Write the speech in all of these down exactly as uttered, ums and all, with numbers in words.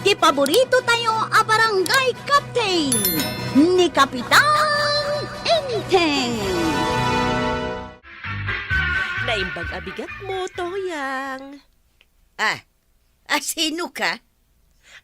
Ti paborito tayo a barangay captain, ni Kapitan Enteng. Naimbag a bigat mo, Toyang. Ah, ah, sino ka?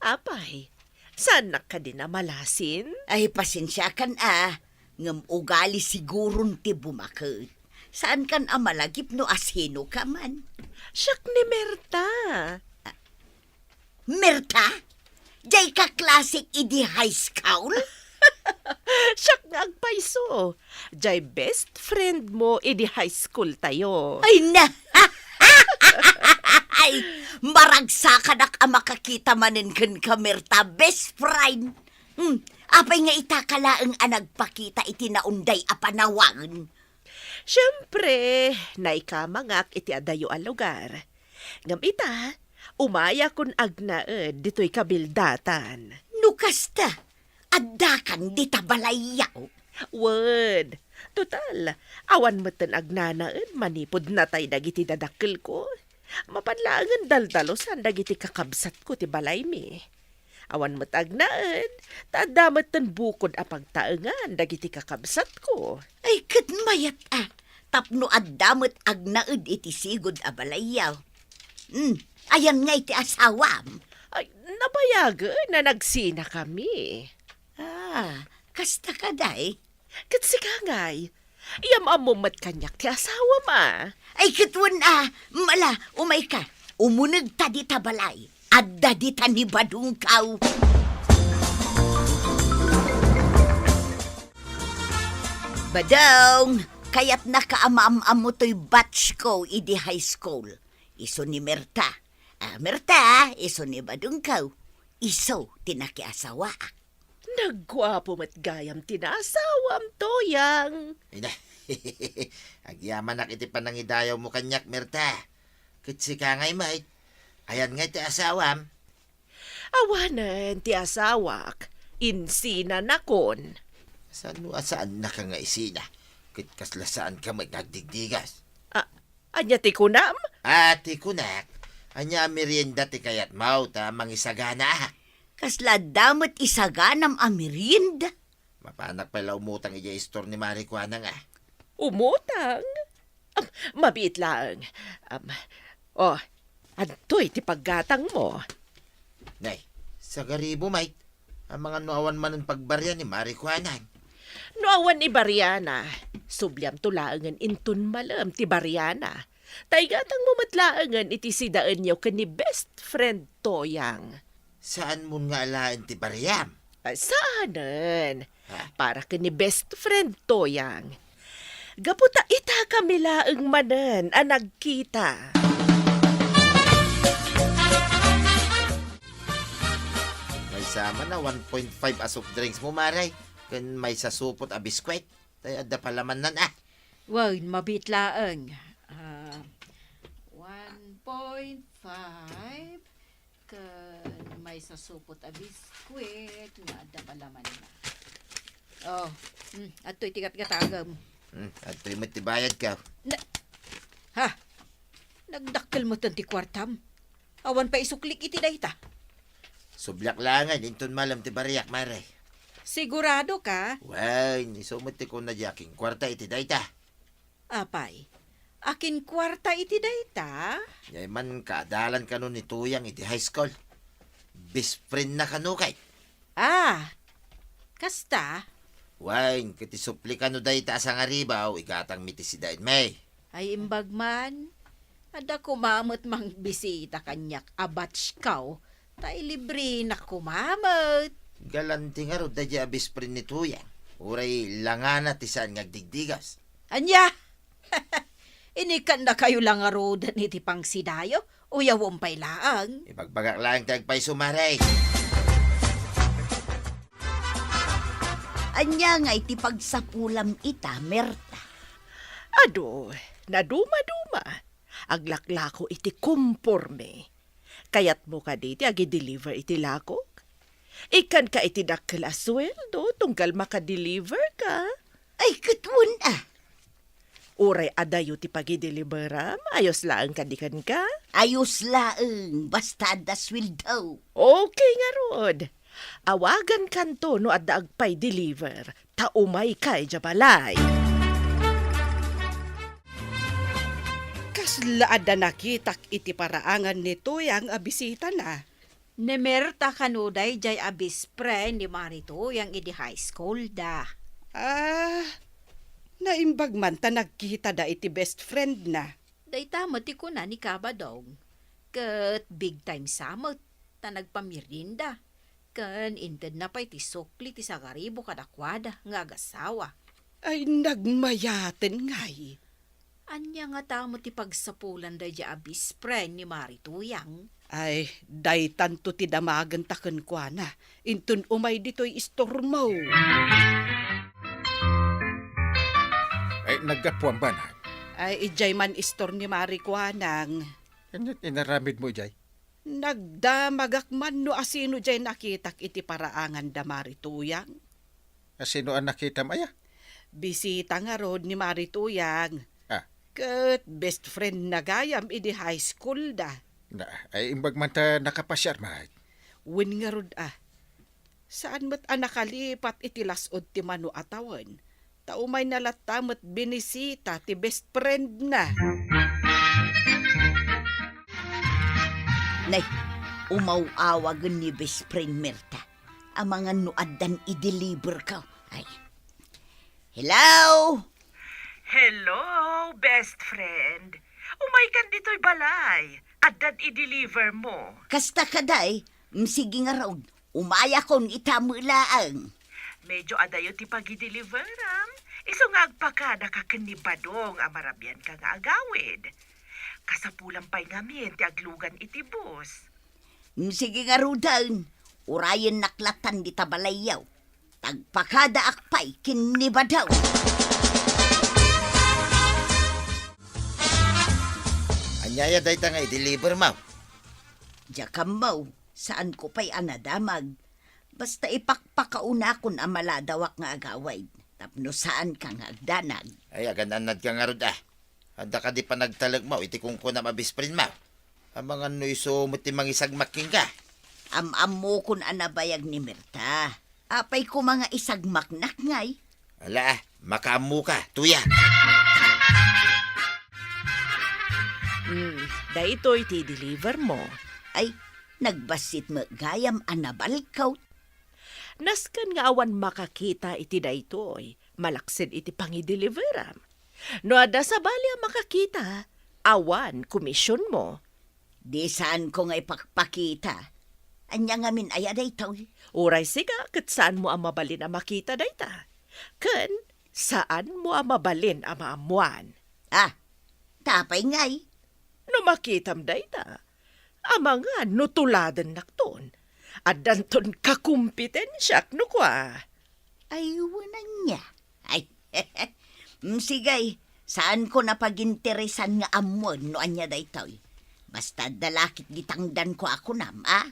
Apay, saannak kadi a malasin? Ay, pasensiakan a, ngem ugali siguron ti bumaket. Saankan a malagip no asino ka man. Siak ni Merta. Merta? Jay ka klasik idi high school? Siak nga agpayso. Jay best friend mo idi high school tayo. Ay na! Ay, maragsakanak a makakita manen kenka, Merta, best friend. Hmm, apay nga ita ka laeng a nagpakita iti naunday a panawan? Siempre, naikamangak iti adayo a lugar. Ngem ita, umayakon agnaed ditoy kabildatan. No kasta, addakan dita balayyo? Wen, total, awan metten agnanaed manipud natay dagiti dadakkelko. Mapan laengen daldalusan dagiti kakabsatko ti balaymi. Awan met agnaed, ta adda metten bukod a pagtaengan dagiti kakabsatko. Ay, ket mayat a, tapno adda met agnaed iti sigud a balayyo. Hmm, ayan nga iti asawam? Ay, nabayagen a nagsinakami. Ah, kasta kadi? Ket sika ngay, iam-ammom met kaniak ti asawam a. Ay, ket wen a, mala, umayka. Umunegta dita balay. Adda dita ni Badungkaw. Badung, kayatnaka a maam-ammo toy batch ko idi high school. Isu ni Merta. Ah, Merta, isu ni Badungkaw. Isu ti nakiasawaak. Nagguapo met gayam ti naasawam, Toyang. Ina, agyamanak iti panangidayawmo kaniak, Merta. Ket sika ngay met, ayan ngay ti asawam? Awanen ti asawak, insinanakon. Saan no a saannaka nga isina? Ket kasla saanka met nga agdigdigas. A-, ania ti kunam? A, ti kunak, ania a merienda ti kayatmo ta mangisaganaak? Kasla adda met isaganam a merienda? Mapanak pay la umutang idiay istor ni Mari Kuanang a. Umutang? Am, mabiit laeng. Am, oh, adtoy ti paggatangmo. Nay, sagaribo, mait. Amangan no awan manen pagbarian ni Mari Kuanang. No awan ibariana, subliamto laengen inton malem ti bariana. Ta igatangmo met laengen iti sidaenyo ken ni best friend Toyang. Saanmon nga alaen ti bariam? Ah, saanen. Ha? Para ken ni best friend Toyang. Gapu ta itakami laeng manen a nagkita. Maysa man a one point five a soft drinks mo, Mare, ken maysa supot a biskwit. Tay adda palamannan, ah. Wen, mabiit laeng. Ah, one point five ken maysa supot a biskwit nga adda palamanna. Oh, hmm, adtoy ti gatgatagem. Hmm, adtoy met ti bayadko. Na-, ha? Nagdakkel metten ti kuartam. Awan pay isuklik iti dayta. Subliak laengen inton malem ti bariak, Mare. Siguradoka? Wen, isu met ti kuna diay akinkuarta iti dayta. Apay, akinkuarta iti dayta? Diay man kaadalan kano ni Toyang iti high school. Best friend na kano kay. Ah, kasta? Wen, ket isuplikano dayta a sangaribu, igatangmi ti sidaenmi. Ay, imbag man, adda koma met mangbisita kaniak a batchko, ta ilibrena koma met. Galanti ngarud daydiay a best friend ni Toyang. Uray langana ti saan nga agdigdigas. Ania? Inikannakayo la ngaruden iti pangsidayo, uyawem pay laeng. Ibagbagak laeng ti agpayso, Mare. Ania nga iti pagsapulam ita, Merta? Adu, nadumaduma. Aglaklako iti komporme. Kayatmo kadi ti agi-deliver iti lakok? Ikkanka iti dakkel a sueldo tunggal maka-deliver ka? Ay, ket wen a. Uray adayo ti pagideliveram, ayos laeng kadi kenka? Ayos laeng, basta adda sweldo. Okay ngarud. Awagankanto no adda agpa-deliver, ta umayka idiay balay. Kasla adda nakitak iti paraangan ni Tuyang a bisitana. Ni Mirta kano daydiay a best friend ni Mari Tuyang idi high school da. Ah, naimbag man ta nagkitada iti best friend na. Dayta met ti kuna ni Kabadong. Ket big time sa met ta nagpamerienda. Ken intedna pay ti sukli ti sagaribo kadakuada nga agasawa. Ay, nagmayaten ngay. Ania ngata met ti pagsapulan daydiay a best friend ni Mari Tuyang? Ay, daytanto ti damagenta kenkuana. Inton umay ditoy istormo. Ay, naggapuam banag. Ay, idiay man istor ni Mari Kuanang. Ania ti inaramidmo idiay? Nagdamagak man no asino diay nakitak iti paraangan da Mari Tuyang. Asino a nakitam aya? Bisita ngarud ni Mari Tuyang. Ah. Ket best friend na gayam idi high school da. Na, ay imbag man ta nakapasiar, Mike. Wen ngarud a. Saan met a nakalipat iti las-ud ti mano a tawen, ta umayna latta met binisita ti best friend na. Nay, umaw-awagen ni best friend Mirta. Amangan no addan i-deliver ka. Ay. Hello? Hello, best friend. Umaykan ditoy balay. Addan i-deliver mo. Kasta kaday, mm, sige ngarud. Umayakon ita met laeng. Medyo adayo ti pagideliveram. Isu nga agpakadaka ken ni Badong a marabianka nga agawid. Kasapulan pay ngamin ti aglugan iti bus. Mm, sige ngaruden. Urayennak lattan dita balayyo. Tagpakadaak pay ken ni Badong. Ania aya dayta nga i-deliver mo? Diak ammo, saanko pay a nadamag. Basta ipakpakaunakon a maladawak nga agawid, tapno saanka nga agdanag. Ay, agan-annadka ngarud a. Adda kadi panagtalekmo iti kunkunam a best friend mo? Amangan no isu met ti mangisagmak kenka. Am-ammokon a nabayag ni Mirta. Apay koma nga isagmaknak ngay? Ala, makaammoka, Tuya. Hmm, daytoy ti deliver mo. Ay, nagbassit met gayam a nabalkaw. Nasken nga awan makakita iti daytoy, malaksid iti pangideliveram. No adda sabali a makakita, awan komisionmo. Di saanko nga ipakpakita. Ania ngamin aya daytoy? Uray sika ket saanmo a mabalin a makita dayta. Ken saanmo a mabalin a maammuan. Ah, apay ngay? No makitam dayta, amangan no tuladennakton. Addanton kakompetensyak no kua. Ay, wen ania. Ay, mm, sige, saanko a paginteresan nga ammuen no ania daytoy. Basta adda la ketdi tangdanko a kunam, a?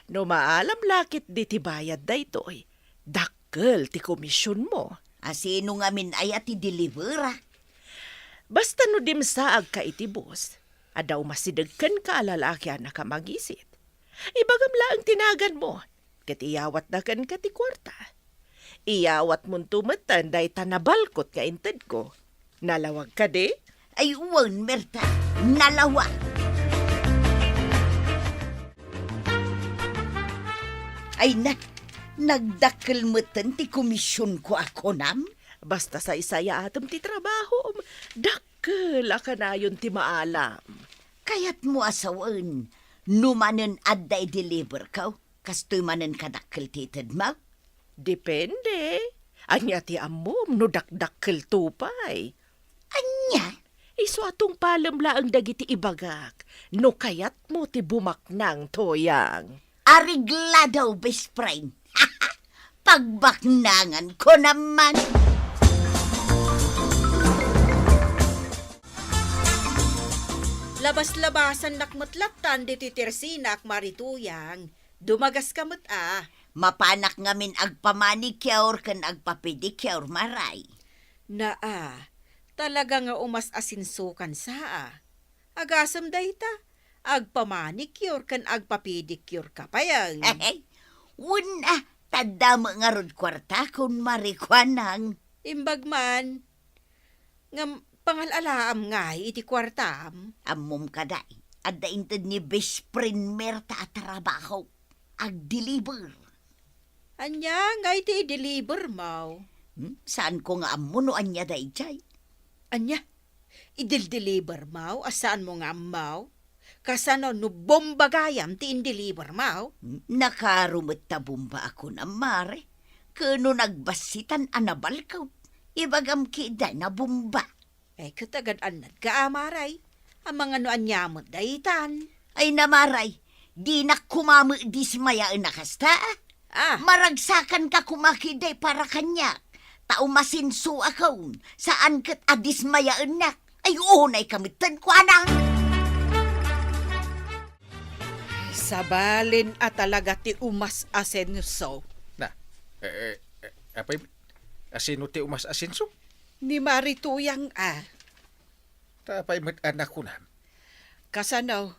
No maalam la ketdi ti bayad daytoy, dakkel ti komisionmo. A, sino ngamin aya ti delivera? Basta no dimsaagka iti bus, adda umasideg kenka a lalaki a nakamagisit. Ibagam laeng ti naganmo, ket iyawatna kenka ti kuarta. Iyawatmonto metten dayta nabalkot nga intedko. Nalawag kadi? Ay, wen, Mirta, nalawag. Ay, na, nagdakkel metten ti komisionko a kunam? Basta saysayaatem ti trabahom, dakkel a kanayon ti maalam. Kayatmo a sawen, no manen adda i-deliver ka, kastoy manen kadakkel ti itedmo? Depende. Ania ti ammom no dakdakkelto pay? Ania? Isu a tungpalem laeng dagiti ibagak no kayatmo ti bumaknang, Tuyang. Areglado, best friend. Pagbaknangan ko naman. Labas-labasannak met lattan ditoy tersinak, Mari Tuyang. Dumagaska met a. Mapanak ngamin agpamanicure ken agpapedicure, Maray. Naa, Talaga nga umas-asensokan sa a. Agasem dayta, agpamanicure ken agpapedicure ka pay, ang. Wen a, tadda met ngarud kuartakon, Mari Kuanang. Imbag man, ngem pangal-alaam ngay iti kuartam. Ammom kadi, adda inted ni best friend Mirta a trabaho. Agdeliver. Ania ngay ti ideliver mo? Hmm? Saanko nga ammo no ania daydiay. Ania? Idildeliver mo a saanmo nga ammo? Kasano no bomba gayam ti indeliver mo? Hmm? Nakaro met ta bomba a kunam, Mare. Ken no nagbassitan a nabalkaw, ibagam ketdi a bomba. Ay, ket agan-annadka a, Mare. Amangan no ania met daytan. Ay, Mare, dinak koma met dismayaen a kasta. Ah. Maragsakanka koma ketdi para kaniak. Ta umasensoakon, saan ket a dismayaennak. Ay, unayka metten, Kuanang. Sabalen a talaga ti umas-asenso. Na, eh, eh, eh, apay, asino ti umas-asenso? Ni Mari Tuyang a. Ta apay met a nakunam? Kasano?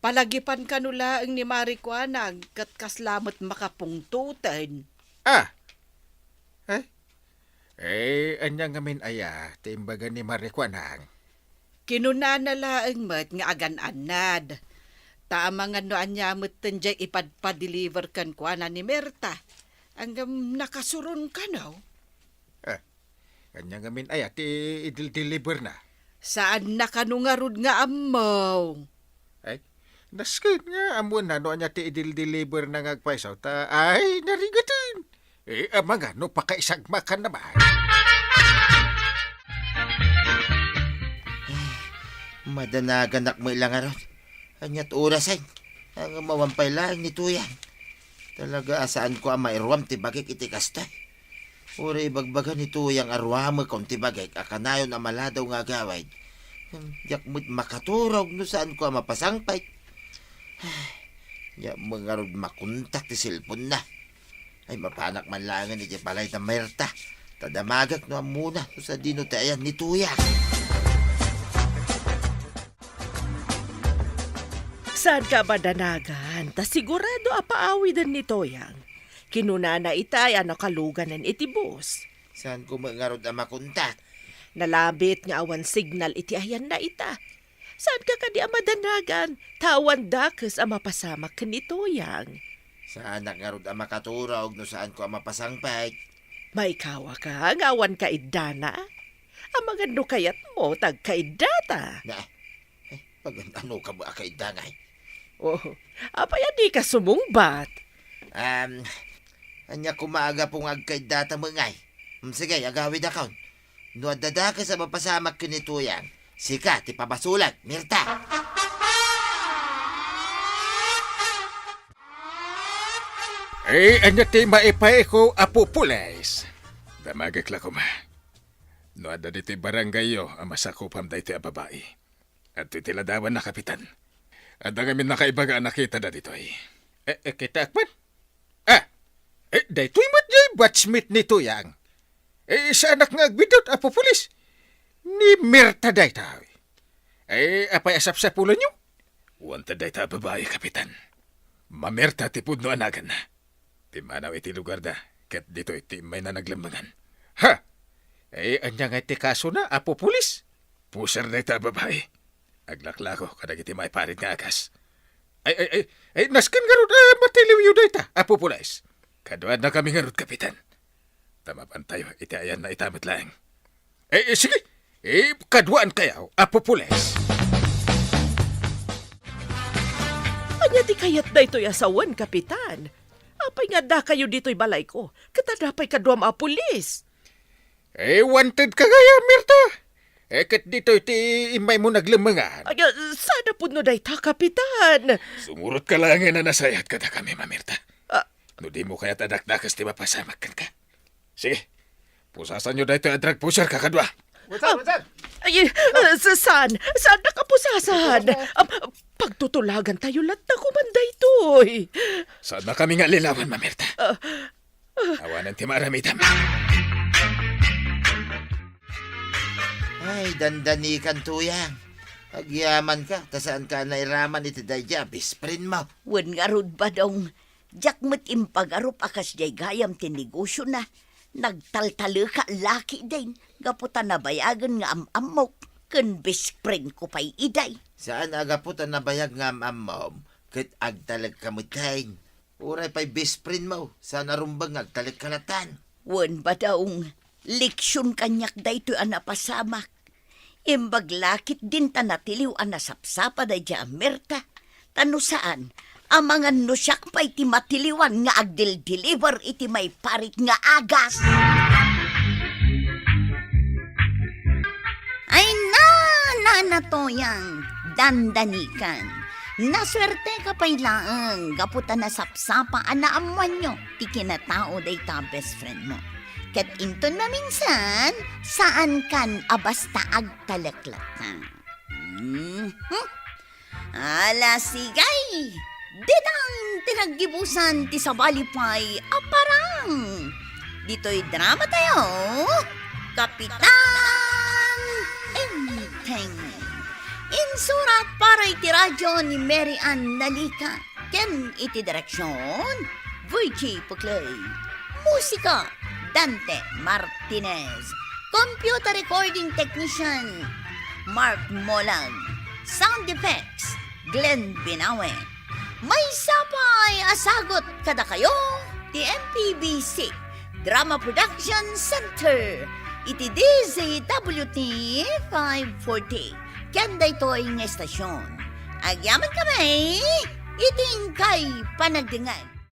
Palagipan kano laeng ni Mari Kuanang ket kasla met makapungtoten. Ah! Eh? Eh, ania ngamin aya ti imbaga ni Mari Kuanang? Kinunana laeng met nga agan-annad. Ta amangan no ania metten diay ipadpadeliver kenkuana ni Mirta. Ngem nakasuron kano? Eh, Ania ngamin aya ti idildeliberna? Saanna kano ngarud nga ammo? Ay, nasken nga ammoenna no ania ti idildeliberna nga agpayso ta, ay, narigaten. Eh, amangan no pakaisagmakan naman. Madanaganak met la ngarud. Ania ti orasen? Ngem awan pay laeng ni Tuyang. Talaga a saanko a mairuam ti bagik iti kasta. Uray ibagbaga ni Tuyang a ruamekon ti bagik a kanayon a maladaw nga agawid. Ngem diak met makaturog no saanko a mapasangpet. Diak met ngarud makontak ti cellphone-na. Ay, mapanak man laengen iti balay da Mirta. Ta damagek no ammona no sadino ti ayan ni Tuyang. Saanka a madanagan, ta sigurado a paawiden ni Tuyang. Kinunana itay a nakaluganen iti bus. Saanko met ngarud a makontak? Nalabit nga awan signal iti ayanna ita. Saanka kadi a madanagan, ta awan dakes a mapasamak ken ni Tuyang. Saanak ngarud a makaturog no saanko a mapasangpet. Maikawaka nga awan kaiddana? Amangan no kayatmo, ta agkaiddata. Na, eh, pagan-ano ka ba a kaidda ngay? Oh, apay a dika sumungbat? Um, ania koma a gapu nga agkaiddata met ngay? Hmm, sige, agawidakon. No adda dakes a mapasamak ken ni Tuyang, sika ti pabasolek, Mirta. Eh, ania ti maipaayko, Apo Pulis? Damagek la koma. No adda ditoy barangayyo a masakupam daytoy a babai, adtoy ti ladawanna, Kapitan. Adda ngamin nakaibaga a nakitada ditoy. Eh, eh, kitaak man. Ah! Eh, daytoy met diay batchmate ni Tuyang. Eh, saanak nga agbiddut, Apo Pulis. Ni Mirta daytoy. Eh, apay a sapsapulenyo? Wanted dayta a babai, Kapitan. Mamirta ti pudno a naganna. Pimmanaw iti lugarda, ket ditoy ti immayna naglemmengan. Ha! Eh, ania ngay ti kasona, Apo Pulis? Pusser dayta a babai. Aglaklako kadagiti maiparit nga agas. Ay, ay, ay, ay, nasken ngarud a matiliwyo dayta, Apo Pulis. Kaduaannakami ngarud, Kapitan. Ta mapantayo iti ayanna ita met laeng. Eh, eh, sige. Eh, kaduaankayo, Apo Pulis. Ania ti kayat daytoy a sawen, Kapitan? Apay nga addakayo ditoy balayko? Ket adda pay kaduam a pulis? Eh, wanted ka gayam, Mirta. Eh, ket ditoy ti immaymo naglemmengan. Ay, ah, saan a pudno dayta, Kapitan? Sumurotka laengen a nasayaat kadakami, Mamirta. Ah. No dimo kayat a dakdakes ti mapasamak kenka. Sige, pusasanyo daytoy a drug pusher, kakadua. What's up, what's up? Ay, ah, sa-, saan? Saannak a pusasan? What's up? Ah, pagtutulagantayo latta koma daytoy. Saannakami nga allilawan, Mamirta. Ah, Awanen ti maaramidem. Ay, dandanikan, Tuyang. Agyamanka, ta saanka a nairaman iti daydiay a best friend mo. Wen ngarud, Badong, diak met impagarup a kasdiay gayam ti negosiona. Nagtaltaleka lakidin gapu ta nabayagen nga am-ammok ken best friend ko pay idiay. Saan a gapu ta nabayag nga am-ammom ket agtalekka metten. Uray pay best friend mo, saan a rumbeng nga agtalekka latta. Wen, Badong, leksion kaniak daytoy a napasamak. Imbag lakidin ta natiliw a nasapsapa daydiay a Mirta. Ta no saan, amangan no siak pay ti matiliwan nga agdel-deliver iti maiparit nga agas. Ay na, Nana Tuyang, dandanikan. Nasuerteka pay laeng gapu ta nasapsapa a naammoanyo ti kinatao dayta a best friend mo. Ket inton maminsan, saankan a basta agtalek latta. Mhm. Ala, sige! Ditan ti naggibusan ti sabali pay a parang. Ditoy dramatayo, Kapitan Enteng. Insurat para iti radio ni Mary Ann Nalica. Ken iti direksion, Virgie Puclay. Musika, Dante Martinez. Computer recording technician, Mark Molag. Sound effects, Glenn Binawe. Maysa pay a sagut kadakayo ti M P B C Drama Production Center iti D Z W T five forty. Ken daytoy nga estasyon, agyamankami iti inkay panagdengngeg.